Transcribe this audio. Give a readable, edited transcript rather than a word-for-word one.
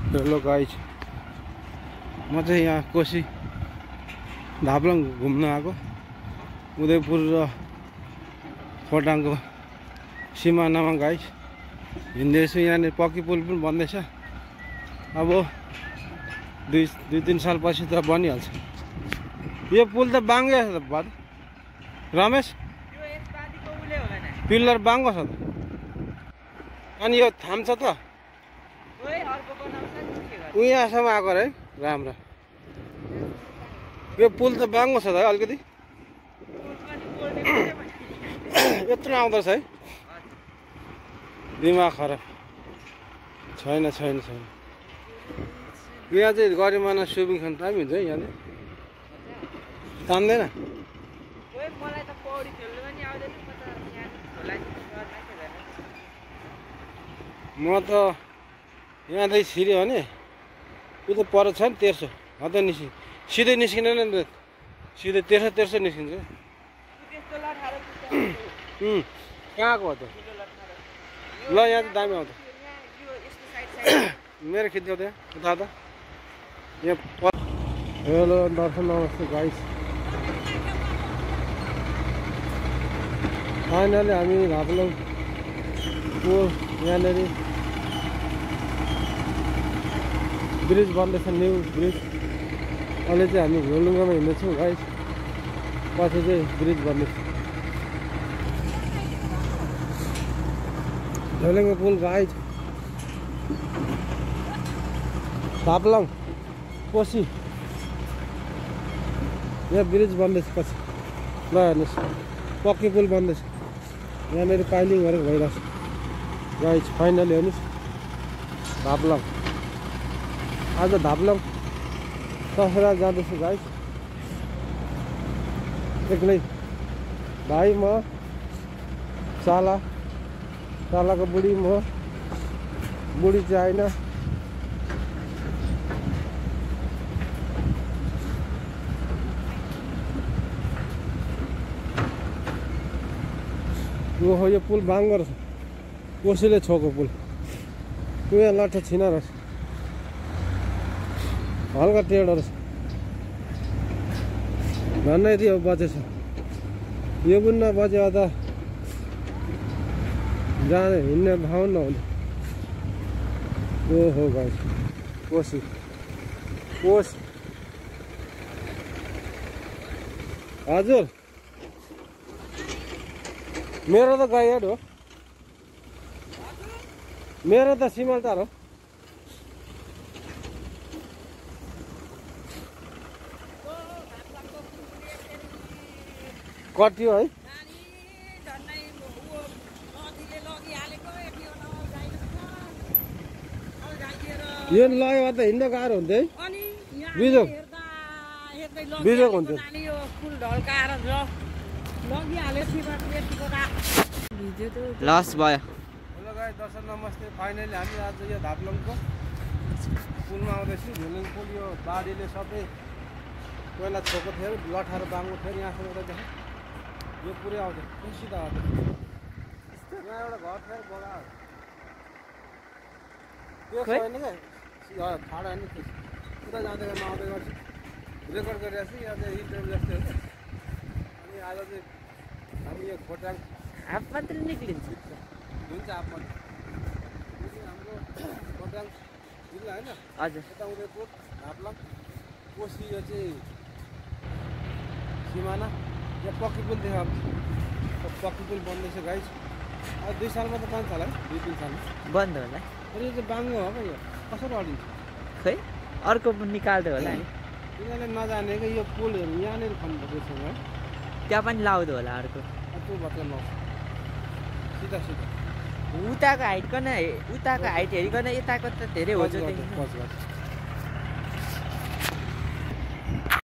Hello guys, म चाहिँ यहाँ कोशी धापलङ घुम्न आएको। उदयपुर र खोटाङको सिमानामा गाइज हिँड्दैछु। यहाँनिर पक्की पुल पनि बन्दैछ। अब दुई तीन साल पछि त बनिहाल्छ। यो पुल त बाङ्गै छ त भाइ रमेश, पिल्लर बाङ्गो छ त। अनि यो थाम्छ त यहाँसम्म आएको है राम्रो। यो पुल त बाङ्गो छ त है अलिकति, यत्रो आउँदो रहेछ है। दिमाग खराब छैन। यहाँ चाहिँ गरिमाना स्विमिङ खान टाइम हुन्छ है। यहाँले तान्दैन। म त यहाँदेखि छिर्यो भने उता पर छ नि 1300 हद सिधै निस्किँदैन नि त। सिधै 1300 निस्किन्छ। कहाँको हो त? ल यहाँ चाहिँ दामी आउँछ। मेरो खिच्यो त्यहाँ उता त यहाँ। हेलो दर्शन, नमस्ते गाइस। फाइनली हामी धापलङको यहाँनिर ब्रिज बन्दैछ, न्यू ब्रिज। अहिले चाहिँ हामी घोलुङ्गामा हिँड्दैछौँ गाइस। पछि चाहिँ ब्रिज बन्दैछ। झोलुङ्गा पुल गाइस, धापलङ कोशी। यहाँ ब्रिज बन्दैछ पछि। ल हेर्नुहोस्, पक्की पुल बन्दैछ। यहाँनिर पाइलिङहरू भइरहेछ गाइस। फाइनली हेर्नुहोस् धापलङ। आज धापलङ दशहरा जाँदैछु गाइस। एक्लै भाइ, म, चालाको बुढी, म, बुढी चाहिँ होइन। ओहो, यो पुल बाङ्गो रहेछ। कोसीले छोएको पुल। यहाँ लाठो छिना रहेछ, हल्का टेढो रहेछ। धन्नै यति बचेछ। यो पनि नबच्यो त जाने हिँड्ने भाउ नहुने। ओहो गाइस, कोशी। हजुर, मेरो त गाइड हो। मेरो त सिमलटार हो। कटियो है। यो लयो त हिँड्न गाह्रो हुन्थ्यो है। बिजोक हुन्थ्यो। लस भयो। हेलो गाइस, दर्शन नमस्ते। फाइनली हामी आज यो धापलङको पुलमा आउँदैछु। झोलुङ पुल यो बाढीले सबै पहिला छोएको थियो, लठाहरू बाङ्गो थियो। यहाँसम्म यता देख, यो पुरै आउँछ सिधा आउँछ। यहाँ एउटा घर थियो बगा त्यो छैन क्या, ठाडो होइन। उता जाँदै आउँदै गर्छु, रेकर्ड गरिरहेको छु। यहाँ चाहिँ इन्टरभ्यू जस्तो हो। अनि आज चाहिँ हामी यो खोटाङ हाफ मात्र निक्लिन्छ। हुन्छ हाफ मात्र। हाम्रो खोटाङ जिल्ला होइन। हजुर। यता उदयपुर, धापलङ, कोशी, यो चाहिँ सिमाना। यहाँ पक्की पुल देखाएको। पक्की पुल बन्दैछ गाइस। अब 2 सालमा त बन्छ होला है, 2-3 सालमा बन्द होला। अनि यो चाहिँ बाङ्गो हो क्या। यो कसरी अडिन्छ खै, अर्को पनि निकाल्दै होला नि। यिनीहरूले नजाने कि यो पुलहरू यहाँनिर खन्नुपर्छ है। त्यहाँ पनि लाउँदो होला अर्को। त्यो भत्र लाउँछ सिधा। उताको हाइट हेरिकन यताको त धेरै हो।